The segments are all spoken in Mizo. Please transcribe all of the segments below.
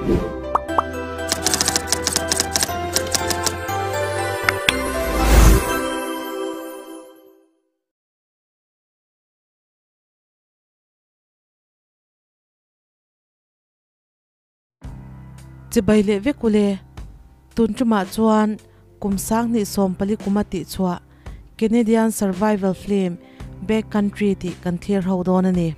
Chibai leh vek ule, tun tumah chuan kum 2014 kuma tihchhuah Canadian survival film Back Country tih kan thlir ho dawn a ni.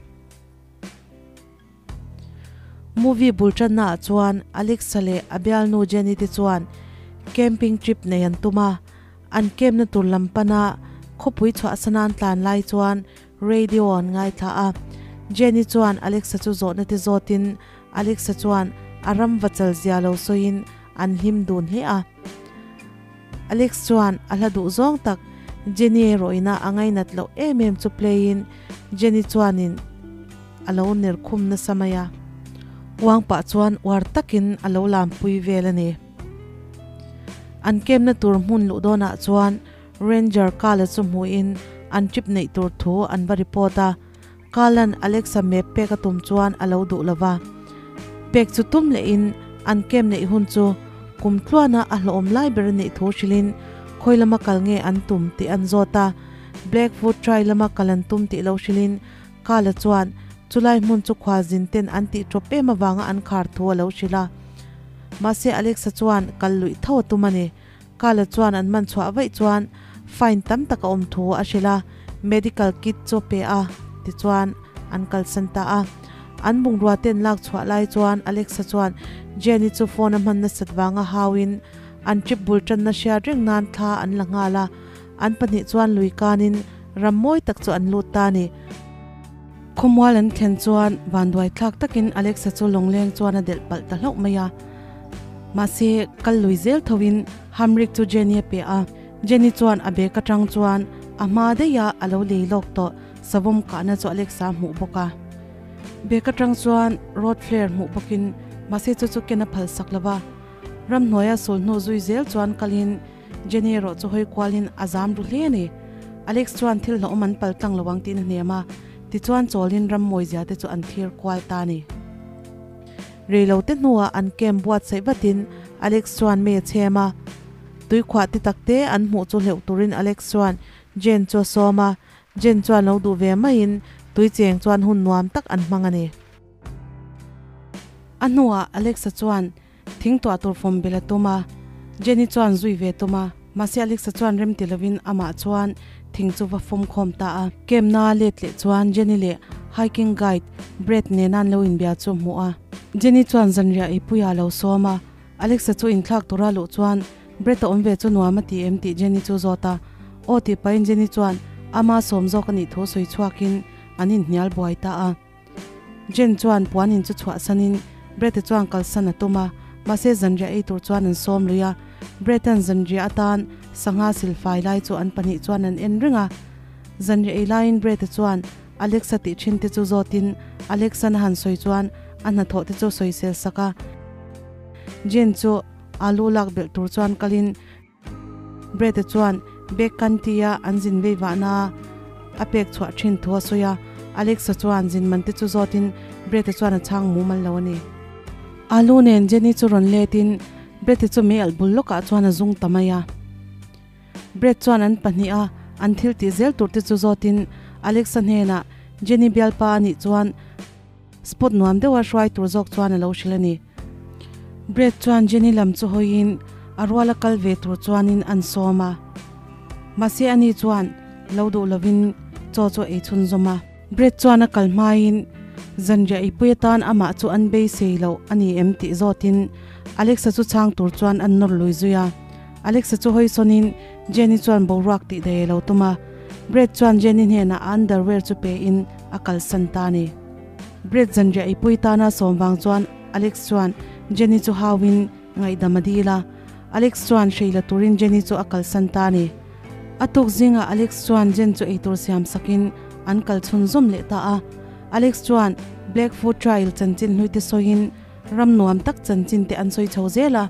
Movie bul tanna ah chuan Alexa leh a bialnu Jenny te chuan camping trip nei an tum a, an camp na tur lam pana khawpui chhuahsan an tlan lai chuan radio an ngaithla a. Jenny chuan Alexa chu zawhna te zawtin Alexa chuan a ram va chal zia lo sawiin an hlim dun hle a. Alex chuan a hla duh zawng tak Jenny erawhina a ngainat loh em em chu play in Jenny chuanin a lo ner khum nasa mai a, uang pah chuan uar takin a lo lampui vel a ni. An kemna tur hmun luh dawnah chuan Ranger Kala chu hmuhin an trip neih tur thu an va report a, Kala'n Alexa map pek a tum chuan a lo duh lo va. Pek chu tum lehin an camp neih hun chu kum tluana a hlawhawm lai ber a nih thu hrilhin khawi lama kal nge an tum tih an zawt a, Blackfoot Trail lama kal an tum tih lo hrilhin Kala chuan chulai hmun chu khualzin ten an tih tawp em avanga an khar thu a lo hrilh a. Mahse Alexa chuan kal luih tho a tum a ni. Kala chuan an man chhuah vaih chuan fine tam tak a awm thu a hrilh a, medical kit chu a pe a, tichuan an kalsan ta a. An bungrua ten lak chhuah lai chuan Alexa chuan Jenny chu phone a hman nasat vanga hauin an trip bul tanna hriat reng nan thla an la nghal a, an pahnih chuan lui kanin ram mawi tak chu an lut ta a ni. Khawmual an thlen chuan vanduai thlak takin Alexa chu lawngleng chuan a delh palh ta hlauh mai a. Mahse, kal lui zel thoin Hamrik chu Jenny a pe a. Jenny chuan a bag atang chuan a hma daih a a lo lei lawk tawh savawm kahna chu Alexa a hmuh bawk a. Bag atang chuan road flare hmuh bawkin mahse chu chu ken a phal sak lo va. Ramhnuaia sulhnu zui zel chuan kalin Jenny erawh chu hawi kualin a zam ru hle a ni. Alex chuan thil hlauhawm an pal tlang lo ang tiin a hnem a, tichuan chawlin ram mawizia te chu an thlir kual ta a ni. Reilo te hnuah an camp buatsaih vatin Alex chuan mei a chhem a. Tuikhuah ti tak te an hmuh chu hleuh turin Alex chuan Jen chu a sawm a, Jen chuan lo duh ve maiin tui cheng chuan hun nuam tak an hmang a ni. A hnuah Alex-a chuan Thing tuah tur fawm bel a tum a, Jenny chuan zui ve tum a, mahse Alexa chuan rem ti lovin amah chuan thing chu va fawm khawm ta a. Camp na let leh chuan Jenny leh hiking guide Brad nena an lo inbia chu a hmuh a. Jenny chuan zanriah eipuia a lo sawm a, Alexa chu inthlak tura luh chuan Brad a awm ve chu nuam a ti em tih Jenny chu zawt a. Aw tih pahin Jenny chuan ama sawm zawk a nih thu sawi chhuakin an inhnial buai ta a. Jen chuan puanin chu chhuahsanin Brett-a chuan kalsan a tum a, mahse zanriah ei tur chuan an sawm lui a. Brett-a'n zanriah atan sangha silfai lai chu an pahnih chuan an en reng a. Zanriah ei laiin Brett-a chuan Alex-a tih thin te chu zawtin Alex-a'n a han sawi chuan a hnathawh te chu sawisel sak a. Jen chu alu lak belh tur chuan kalin Brett-a chuan Backcountry-a an zin vei vahna a pek chhuah thin thu a sawi a, Alex-a chuan zin man te chu zawtin Brett-a chuan a chhang mumal lo a ni. Alu nen Jenny chu rawn letin Brett-a chu mei alh bul lawkah chuan a zung ta mai a. Brett chuan an pahnih a an thil tih zel tur te chu zawtin Alex-a hnenah Jenny bialpa a nih chuan Spot nuam deuha hruai tur zawk chuan a lo hrilh a ni. Brad chuan Jenny lam chu hawiin a ruala kal ve tur chuanin an sawm a. Mahse ani chuan lo duh lovin chaw chu a ei chhunzawm a. Brad chuan a kal hmain zanriah eipui atan amah chu an beisei loh a ni em tih zawtin Alexa chu chhang tur chuan an nawr lui zui a. Alexa chu hawi sawnin Jenny chuan boruak tih daih a lo tum a. Brad chuan Jenny hnenah a underwear chu pein a kalsan ta a ni. Brad zanriah eipui tana sawm vang chuan Alex chuan Jenny chu hauin ngaihdam a dil a. Alex chuan hrei la turin Jenny chu a kalsan ta a ni. A tuk zingah Alex chuan Jen chu eitur siam sakin an kal chhunzawm leh ta a. Alex chuan Blackfoot Trail chanchin hlui te sawiin ram nuam tak chanchin te an sawi chho zel a.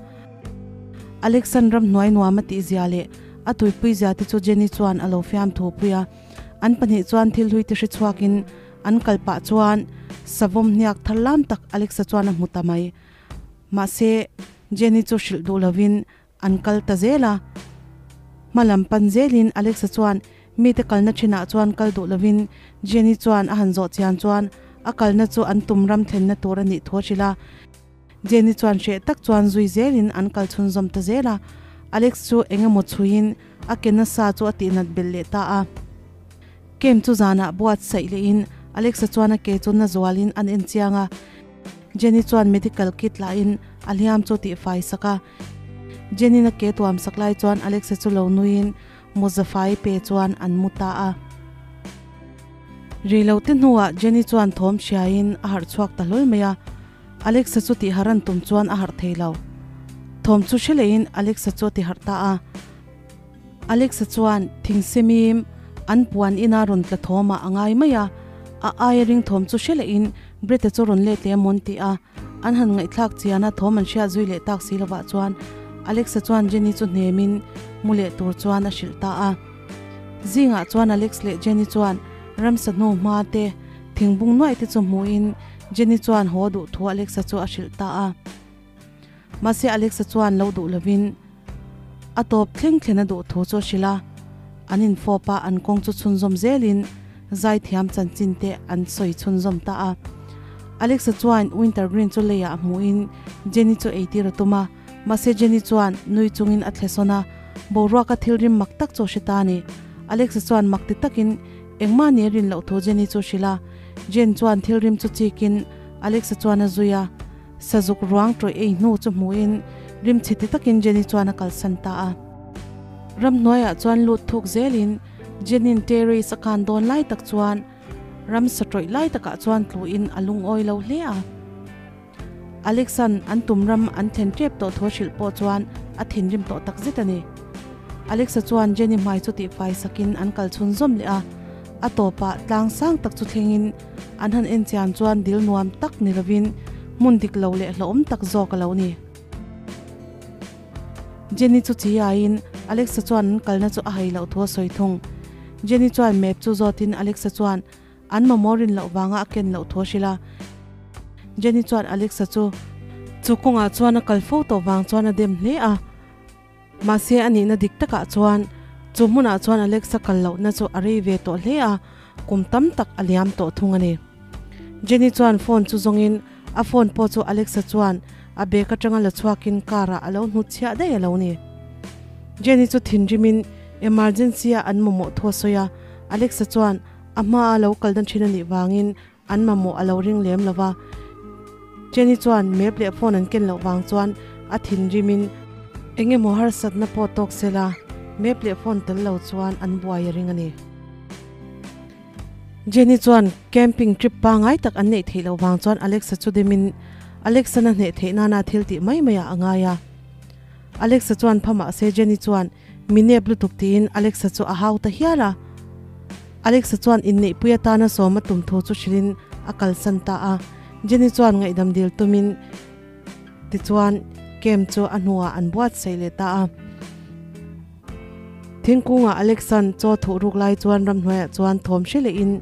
Alex-a'n ram hnuai nuam a tihzia leh a tuipui zia te chu Jenny chuan a lo fiam thu pui a. An pahnih chuan thil hlui te hre chhuakin An kal pah chuan savawm hniak thar lam tak Alexa chuan a hmu ta mai. Mahse Jenny chu hrilh duh lovin an kal ta zel a. Hma lam pan zelin Alexa chuan mite kalna thinah chuan kal duh lovin Jenny chuan a han zawh chian chuan a kalna chu an tum ram thlenna tur a nih thu a hrilh a. Jenny chuan hreh tak chuan zui zelin an kal chhunzawm ta zel a, Alex chu eng emaw chhuiin a ke nasa chu a tihnat belh leh ta a. Camp chu zanah buatsaih lehin Alex-a chuan a ke chu na zualin an en chiang a, Jenny chuan medical kit lahin a hliam chu tihfai sak a. Jenny-in a ke tuam sak lai chuan Alex-a chu lo nuiin mawzafai pe chuan an mu ta a. Rei lo te hnuah Jenny chuan thawm hriaiin a harh chhuak ta hlawl mai a. Alexa chu tih harh an tum chuan a harh thei lo. Thawm chu hre lehin Alexa chu a ti harh ta a. Alexa chuan thingsemim an puan ina rawn tla thawmah a ngai mai a. A aia ring thawm chu hre lehin Brett-a chu rawn let leh a mawn tih a. An han ngaihthlak chian a thawm an hriat zui leh tak si lovah chuan Alexa chuan Jenny chu hnemin mu leh tur chuan a hrilh ta a. Zingah chuan Alex leh Jenny chuan ramsa hnu hma te thingbung nuaih te chu hmuhin Jenny chuan haw duh thu Alexa chu a hrilh ta a. Mahse Alexa chuan lo duh lovin a tawp thleng thlen a duh thu chu a hrilh a. An infawp a, an kawng chu chhunzawm zelin zaithiam chanchin te an sawi chhunzawm ta a. Alexa chuan wintergreen chu leiah hmuhin Jenny chu eitir a tum a, mahse Jenny chuan nui chungin a thlesawn a, boruaka thil rim mak tak chu a hre ta a ni. Alexa chuan mak ti takin Engmah ni a rin loh thu Jenny chu hrilh a, Jen chuan thil rim chu chikin Alexa chuan a zui a, sazuk ruang tawih ei hnu chu hmuhin rim chhe ti takin Jenny chuan a kalsan ta a. Ramhnuaiah chuan lut thuk zelin Jenny'n terrace a kan dawn lai tak chuan ramsa tawih lai takah chuan tluin a lungawi lo hle a. Alexa'n an tum ram an thlen tep tawh thu a hrilh pawh chuan a thinrim tawh tak zet a ni. Alexa chuan Jenny hmai chu tihfai sakin an kal chhun zawm leh a, a tawpah tlang sang tak chu thlengin an han en chian chuan dil nuam tak ni lovin hmun dik lo leh hlauhawm tak zawk a lo ni. Jenny chu chi aiin Alexa chuan an kalna chu a hai loh thu a sawi thung. Jenny chuan map chu zawtin Alexa chuan An mamawh rin loh vanga a ken loh thu a hrilh a. Jenny chuan Alexa chu chu kawngah chuan a kal fo tawh vang chuan a dem hle a. Mahse a nihna dik takah chuan chu hmunah chuan Alexa kal lohna chu a rei ve tawh hle a, kum tam tak a liam tawh thung a ni. Jenny chuan phone chu zawngin a phone pawh chu Alexa chuan a bag atanga la chhuakin car ah a lo hnutchhiah daih a lo ni. Jenny chu thinrimin emergency a an mamawh thu a sawi a, Alexa chuan A hmaa lo kal dan thin a nih vangin an mamawh a lo ring lem lo va. Jenny chuan map leh phone an ken loh vang chuan a thinrimin eng emaw harsatna pawh tawk se la, map leh phone tel lo chuan an buai a ring a ni. Jenny chuan camping trip pangngai tak an neih theih loh vang chuan Alexa chu demin Alexa-na hneh theih nana thil tih mai maiah a ngai a. Alexa chuan pha mahse Jenny chuan Mi nep lutuk tiin Alexa chu a hau ta hial a. Alexa chuan inneihpui atana sawm a tum thu chu hrilhin a kalsan ta a. Jenny chuan ngaihdam dil tumin tichuan camp chu a hnuah an buatsaih leh ta a. Thingkungah Alexa'n chaw thuh ruk lai chuan ramhnuaiah chuan thawm hre lehin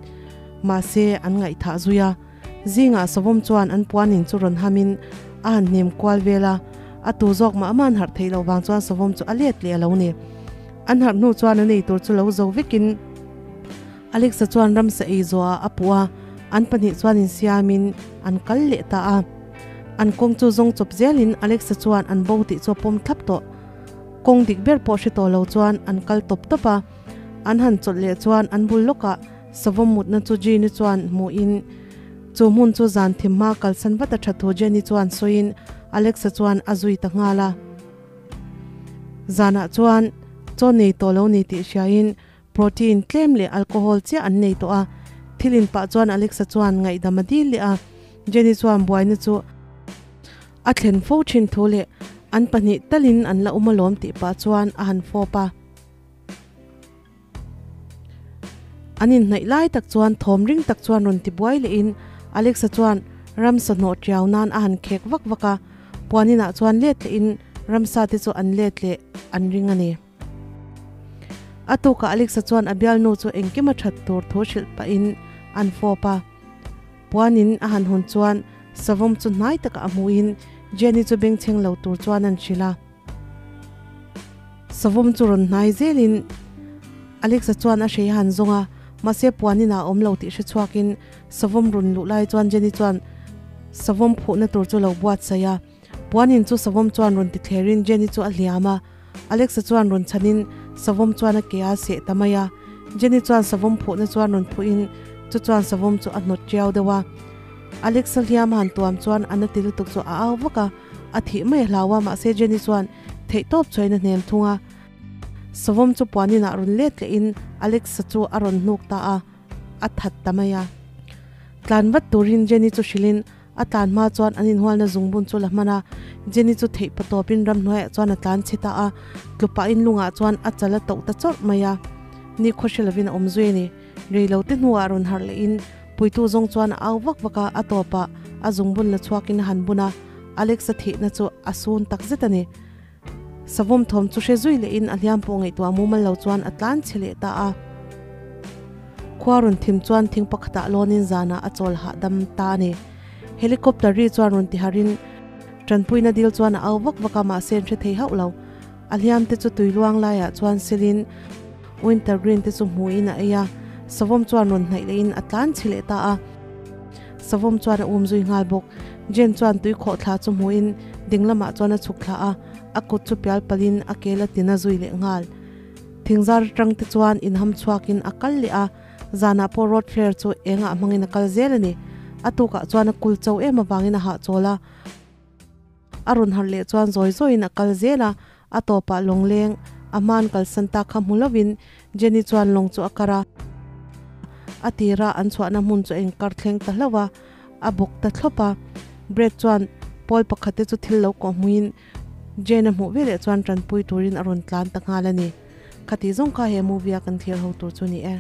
mahse an ngaihthah zui a. Zingah Savawm chuan an puanin chu rawn hamin a han hnim kual vel a, a tu zawk mah mah an harh theih loh vang chuan Savawm chu a let leh a lo ni. An harh hnu chuan an ei tur chu lo zo vekin Alexa chuan ramsa ei zawhah a puh a, an pahnih chuan insiamin an kal leh ta a. An kawng chu zawng chawp zelin Alexa chuan an bo tih chu a pawm thlap tawh. Kawng dik ber pawh hre tawh lo chuan an kal tawp tawp a, an han chawlh leh chuan an bul lawkah Savawm mutna chu Jenny chuan hmuhin chu hmun chu zan thim hma kalsan vat a tha thu Jenny chuan sawiin Alexa chuan a zui ta nghal a. Zanah chuan chaw nei tawh lo ni tih hriain protein tlem leh alcohol chiah an nei tawh a. Thil in pah chuan Alexa chuan ngaihdam a dil leh a. Jenny chuan buaina chu a thlen fo thin thu leh an pahnih talin an la um alawm tih pah chuan a han fawp a. An inhnaih lai tak chuan thawm ring tak chuan rawn ti buai lehin Alexa chuan ramsa hnawh tiau nan a han khek vak vak a, puan inah chuan let lehin ramsa te chu an let leh an ring a ni. A tukah Alexa chuan a bialnu chu engkim a that tur thu hrilh pahin an fawp a, puanin a han hawn chuan savawm chu hnai takah a hmuhin Jenny chu bengchheng lo tur chuan an hrilh a. Savawm chu rawn hnai zelin Alexa chuan a hrei han zawng a, mahse puanin ah awm lo tih hre chhuakin savawm rawn luh lai chuan Jenny chuan savawm phuhna tur chu lo buatsaih a. Puanin chu savawm chuan rawn ti thlerin Jenny chu a hliam a, Alexa chuan rawn chhanin savawm chuan a ke a seh ta mai a. Jenny chuan savawm phuhna chuan rawn phuhin chu chuan savawm chu a hnawt tiau deuh a. Alexa hliam han tuam chuan a na ti lutuk chu a au vak a, a thih mai a hlau a, mahse Jenny chuan theihtawp chuain a hnem thung a. Savawm chu puanin ah rawn let lehin Alexa chu a rawn hnuk ta a, a that ta mai a. Tlan vat turin Jenny chu hrilhin A tlan hma chuan an inhualna zungbun chu la hman a, Jenny chu theih pa tawpin ramhnuaiah chuan a tlan chhe ta a, tlupahin lungah chuan a chal a toh ta chawrh mai a. Ni khawhre lovin a awm zui a ni. Reilote hnuah rawn harh lehin puitu zawng chuan a au vak vak a, a tawpah a zungbun la chhuakin a han bun a, Alex-a thihna chu a sun tak zet a ni. Savawm thawm chu hre zui lehin a hliam pawh ngaihtuah mumal lo chuan a tlan chhe leh ta a. Khua rawn thim chuan thing pakhatah lawnin zanah a chawl hahdam ta a ni. Helicopter ri chuan rawn ti harin tanpuina dil chuan a au vak vak a mahse an hre thei hauh lo. A hliam te chu tui luang laiah chuan silin wintergreen te chu hmuin a ei a, savawm chuan rawn hnaih lehin a tlan chhe leh ta a. Savawm chuan a um zui nghal bawk. Jane chuan tui khawh thla chu hmuhin ding lamah chuan a chhuk thla a, a kut chu pial palhin a kel a tina zui leh nghal. Thingzar atang te chuan inham chhuakin a kal leh a, zanah pawh road flare chu engah hmangin a kal zel a ni. A tukah chuan a kul cho em avangin a hahchawl a. A rawn harh leh chuan zawi zawiin a kal zel a, a tawpah lawngleng a hman kalsan ta kha hmu lovin Jenny chuan lawng chu a kar a, a tira an chhuahna hmun chu a inkar thleng ta hlauh a, a bawk ta thlawp a. Brad chuan pawl pakhat te chu thil lo kawh hmuin Jane a hmuh veleh chuan tanpui turin a rawn tlan ta nghal a ni. Khati zawng kha he movie a kan thlir ho tur chu ni e.